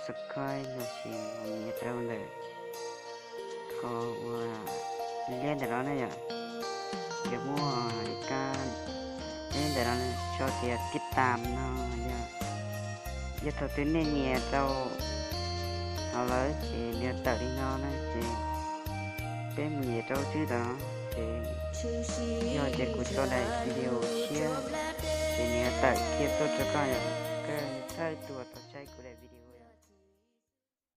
subscribe los sis nias rau ntawm qhov uas liab ntawm no ne yom. Ces muaj ib kab liab ntawm no tso tias tib tam no yom. Yog thaum twg nej nias rau hauv lawm ces nws yuav tawm li no na ces peb mus nias rau tswb tau no ces yog tias kuv tso daim video tshiab ces nws yuav tawm kiag tuaj rau koj yom. Koj thawj tug tau saib kuv daim video.